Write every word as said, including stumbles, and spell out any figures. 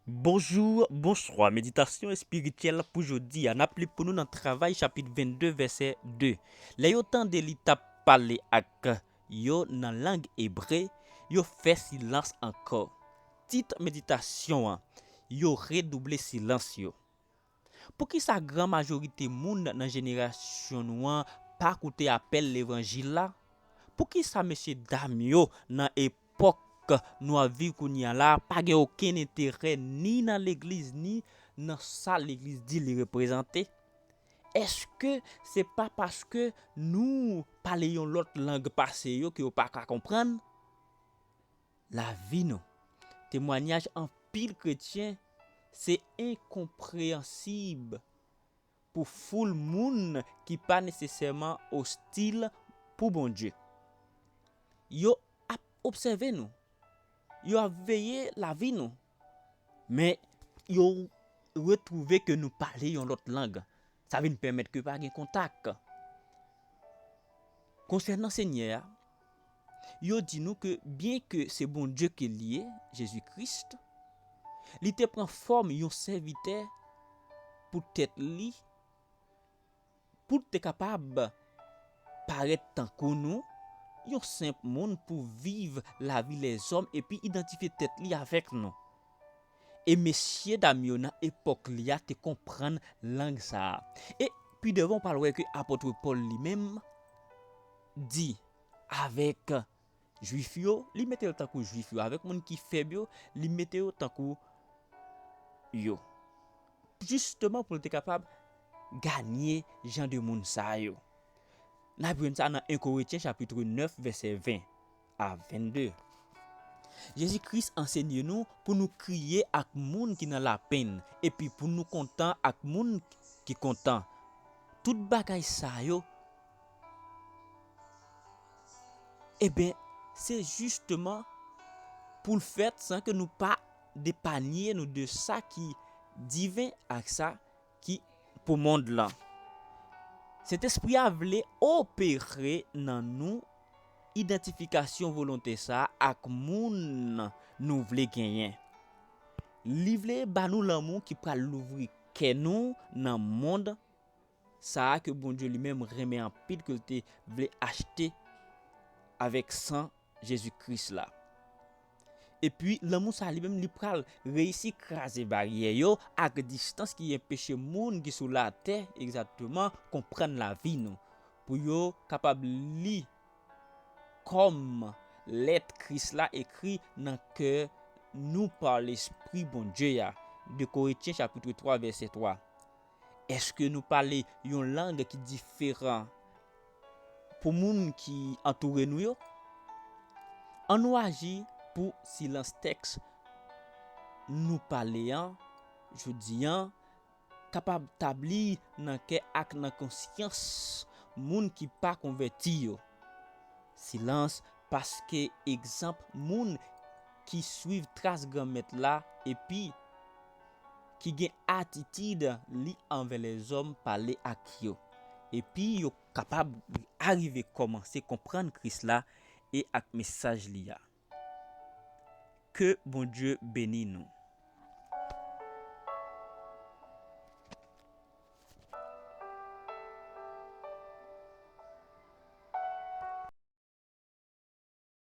Bonjou, bonswa. Meditasyon espirityèl pou jodi a. N ap li pou nou nan Travay chapit vennde, vèsè de. Lè yo tande li t ap pale ak yo nan lang ebre, yo fè silans ankò. Tit meditasyon an, yo redouble silans yo. Poukisa gran majorite moun nan jenerasyon nou an pa koute apèl levanjil la? Poukisa mesye dam yo nan epòk nou ap viv kounye a la pa gen okenn enterè ni nan legliz ni nan sa legliz di li reprezante? Èske se pa paske nou pale yon lòt lang pase yo ke yo pa ka konprann? Lavi nou. Temwanyaj anpil kretyen se enkonpreyansib pou foul moun ki pa nesesèman ostil pou Bondye. Yo ap obsève nou. Yo ap veye lavi nou. Men yo retwouve ke nou pale yon lòt lang. Sa vin pèmèt ke pa gen kontak. Konsènan Senyè a, yo di nou ke byenke se Bondye ke li ye, Jezi Kris, li te pran fòm yon sèvitè pou tèt li, pou l te kapab parèt tankou nou, yon senp moun pou viv lavi lèzòm epi idantifye tèt li avèk nou. E mesye dam yo nan epòk li a te konprann lang sa a. E pi devan, w pral wè ke apot Pòl li menm di avèk Jwif yo, li mete yo tankou Jwif yo. Avèk moun ki fèb yo, li mete yo tankou yo. Jisteman pou l te kapab ganye jan de moun sa yo. N ap jwenn sa nan en Korentyen chapit nèf, vèsè ven a vennde. Jezi Kris ansenye nou pou nou kriye ak moun ki nan lapenn, epi pou nou kontan ak moun ki kontan. Tout bagay sa yo, eben, se jisteman pou l fèt san ke nou pa depanye nou de sa ki diven ak sa ki pou mond lan. Sentespri a vle opere nan nou idantifikasyon volonte sa a ak moun nou vle genyen. Li vle ba nou lanmou ki pral louvri kè nou nan mond sa a ke Bondye li menm renmen anpil, ke l te vle achte avèk san Jezi Kris la. Epi, lanmou sa a li menm, li pral reyisi kraze baryè yo ak distans ki anpeche moun ki sou latè egzakteman konprann lavi nou, pou yo kapab li kòm lèt Kris la ekri nan kè nou pa Lespri Bondye a. De Korentyen chapit twa, vèsè twa. Èske nou pale yon lang ki diferan pou moun ki antoure nou yo? Ann nou aji pou silans tèks nou pale an, jodi an, kapab tabli nan kè ak nan konsyans moun ki pa konvèti yo. Silans, paske egzanp moun ki swiv tras Granmèt la epi ki gen atitid li anvè lèzòm pale ak yo. Epi yo kapab arive kòmanse konprann Kris la e ak mesaj li a. Ke Bondye beni nou.